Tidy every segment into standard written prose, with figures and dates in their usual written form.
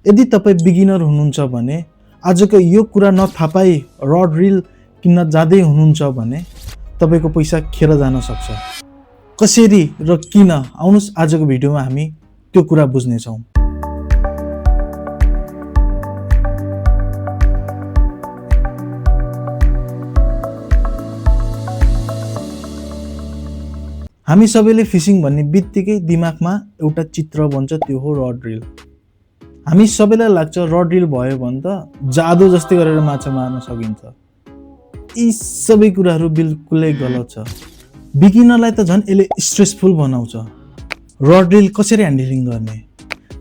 यदि तपाईँ बिगिनर हुनुहुन्छ भने आजको यो कुरा नथाहा पाई रड रिल किन्न जाँदै हुनुहुन्छ भने तपाईँको पैसा खेर जान सक्छ। कसरी र किन, आउनुहोस् आजको भिडियोमा हामी त्यो कुरा बुझ्नेछौँ। हामी सबैले फिसिङ भन्ने बित्तिकै दिमागमा एउटा चित्र बन्छ, त्यो हो रड रिल। हामी सबैलाई लाग्छ रड रिल भयो भने त जादु जस्तै गरेर माछा मार्न सकिन्छ। यी सबै कुराहरू बिल्कुलै गलत छ। बिगिनरलाई त झन् यसले स्ट्रेसफुल बनाउँछ। रड रिल कसरी ह्यान्डलिङ गर्ने,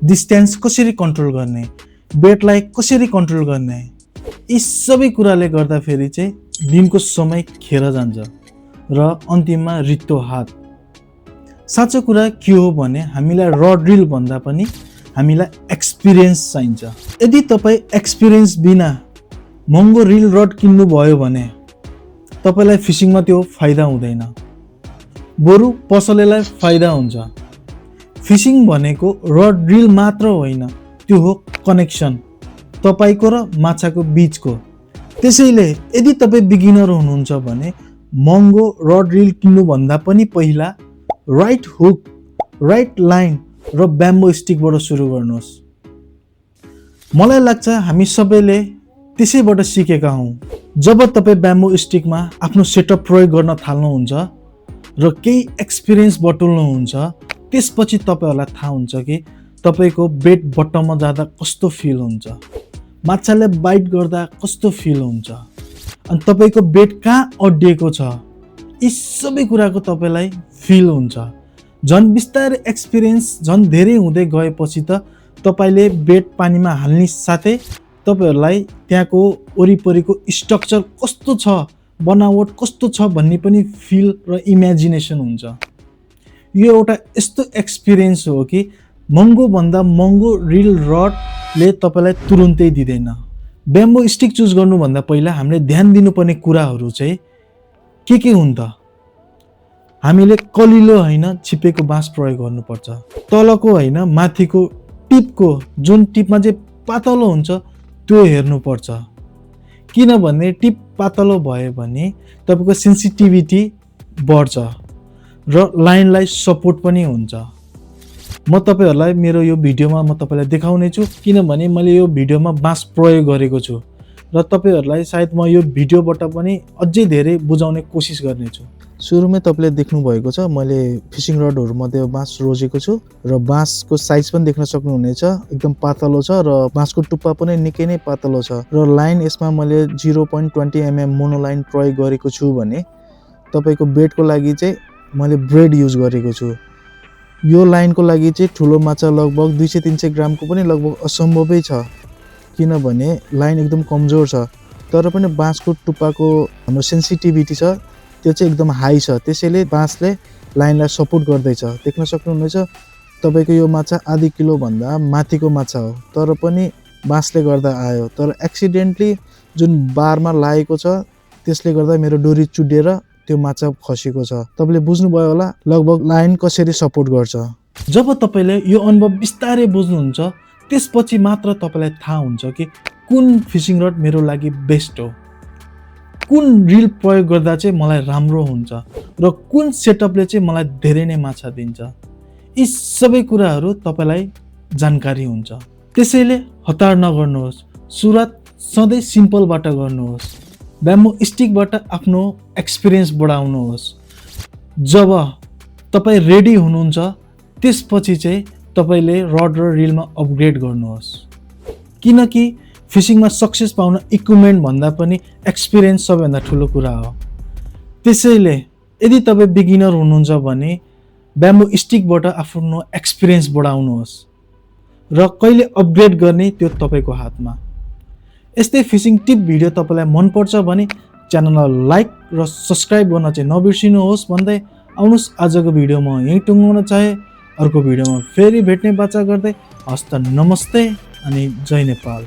डिस्टेन्स कसरी कन्ट्रोल गर्ने, बेटलाई कसरी कन्ट्रोल गर्ने, यी सबै कुराले गर्दाखेरि चाहिँ दिनको समय खेर जान्छ र अन्तिममा रित्तो हात। साँचो कुरा के हो भने हामीलाई रड रिल भन्दा पनि हामीलाई एक्सपिरियन्स चाहिन्छ। यदि तपाईँ एक्सपिरियन्स बिना महँगो रिल रड किन्नु भयो भने तपाईँलाई फिसिङमा त्यो फाइदा हुँदैन, बरु पसलेलाई फाइदा हुन्छ। फिसिङ भनेको रड रिल मात्र होइन, त्यो हो कनेक्सन तपाईँको र माछाको बिचको। त्यसैले यदि तपाईँ बिगिनर हुनुहुन्छ भने महँगो रड रिल किन्नुभन्दा पनि पहिला राइट हुक, राइट लाइन र ब्याम्बो स्टिकबाट सुरु गर्नुहोस्। मलाई लाग्छ हामी सबैले त्यसैबाट सिकेका हौँ। जब तपाईँ ब्याम्बो स्टिकमा आफ्नो सेटअप प्रयोग गर्न थाल्नुहुन्छ र केही एक्सपिरियन्स बटुल्नुहुन्छ, त्यसपछि तपाईँहरूलाई थाहा हुन्छ कि तपाईँको बेट बट्टममा जाँदा कस्तो फिल हुन्छ, माछाले बाइट गर्दा कस्तो फिल हुन्छ, अनि तपाईँको बेट कहाँ अड्डिएको छ, यी सबै कुराको तपाईँलाई फिल हुन्छ। झन् बिस्तारै एक्सपिरियन्स झन् धेरै हुँदै गएपछि त तपाईँले बेट पानीमा हाल्ने साथै तपाईँहरूलाई त्यहाँको वरिपरिको स्ट्रक्चर कस्तो छ, बनावट कस्तो छ भन्ने पनि फिल र इमेजिनेसन हुन्छ। यो एउटा यस्तो एक्सपिरियन्स हो कि महँगो भन्दा महँगो रिल रडले तपाईँलाई तुरुन्तै दिँदैन। ब्याम्बो स्टिक चुज गर्नुभन्दा पहिला हामीले ध्यान दिनुपर्ने कुराहरू चाहिँ के हुन् त? हामीले कलिलो होइन छिपेको बाँस प्रयोग गर्नुपर्छ। तलको होइन माथिको टिपको, जुन टिपमा चाहिँ पातलो हुन्छ त्यो हेर्नुपर्छ। किनभने टिप पातलो भयो भने तपाईँको सेन्सिटिभिटी बढ्छ र लाइनलाई सपोर्ट पनि हुन्छ। म तपाईँहरूलाई मेरो यो भिडियोमा म तपाईँलाई देखाउने छु, किनभने मैले यो भिडियोमा बाँस प्रयोग गरेको छु र तपाईँहरूलाई सायद म यो भिडियोबाट पनि अझै धेरै बुझाउने कोसिस गर्नेछु। सुरुमै तपाईँले देख्नुभएको छ मैले फिसिङ रडहरूमध्ये बाँस रोजेको छु र बाँसको साइज पनि देख्न सक्नुहुनेछ, एकदम पातलो छ र बाँसको टुप्पा पनि निकै नै पातलो छ र लाइन यसमा मैले 0.20 mm मोनोलाइन प्रयोग गरेको छु भने तपाईँको बेटको लागि चाहिँ मैले ब्रेड युज गरेको छु। यो लाइनको लागि चाहिँ ठुलो माछा लगभग 200-300 ग्रामको पनि लगभग असम्भवै छ, किनभने लाइन एकदम कमजोर छ। तर पनि बाँसको टुप्पाको हाम्रो सेन्सिटिभिटी छ त्यो चाहिँ एकदम हाई छ, त्यसैले बाँसले लाइनलाई सपोर्ट गर्दैछ। देख्न सक्नुहुनेछ तपाईँको यो माछा आधी किलो भन्दा माथिको माछा हो, तर पनि बाँसले गर्दा आयो। तर एक्सिडेन्टली जुन बारमा लागेको छ त्यसले गर्दा मेरो डोरी चुडिएर त्यो माछा खसेको छ। तपाईँले बुझ्नुभयो होला लगभग लाइन कसरी सपोर्ट गर्छ। जब तपाईँले यो अनुभव बिस्तारै बुझ्नुहुन्छ त्यसपछि मात्र तपाईँलाई थाहा हुन्छ कि कुन फिसिङ रड मेरो लागि बेस्ट हो, कुन रिल प्रयोग गर्दा चाहिँ मलाई राम्रो हुन्छ र कुन सेटअपले चाहिँ मलाई धेरै नै माछा दिन्छ। यी सबै कुराहरू तपाईँलाई जानकारी हुन्छ। त्यसैले हतार नगर्नुहोस्, सुरुवात सधैँ सिम्पलबाट गर्नुहोस्। ब्याम्बो स्टिकबाट आफ्नो एक्सपिरियन्स बढाउनुहोस्। जब तपाईँ रेडी हुनुहुन्छ त्यसपछि चाहिँ तपाईँले रड र रिलमा अपग्रेड गर्नुहोस्, किनकि फिसिङमा सक्सेस पाउन इक्विपमेन्ट भन्दा पनि एक्सपिरियन्स सबैभन्दा ठुलो कुरा हो। त्यसैले यदि तपाईँ बिगिनर हुनुहुन्छ भने ब्याम्बो स्टिकबाट आफ्नो एक्सपिरियन्स बढाउनुहोस् र कहिले अपग्रेड गर्ने त्यो तपाईँको हातमा। यस्तै फिसिङ टिप भिडियो तपाईँलाई मनपर्छ भने च्यानललाई लाइक र सब्सक्राइब गर्न चाहिँ नबिर्सिनुहोस् भन्दै आउनुहोस् आजको भिडियो म यहीँ टुङ्गाउन चाहे। अर्को भिडियोमा फेरि भेट्ने बाचा गर्दै हस्त नमस्ते अनि जय नेपाल।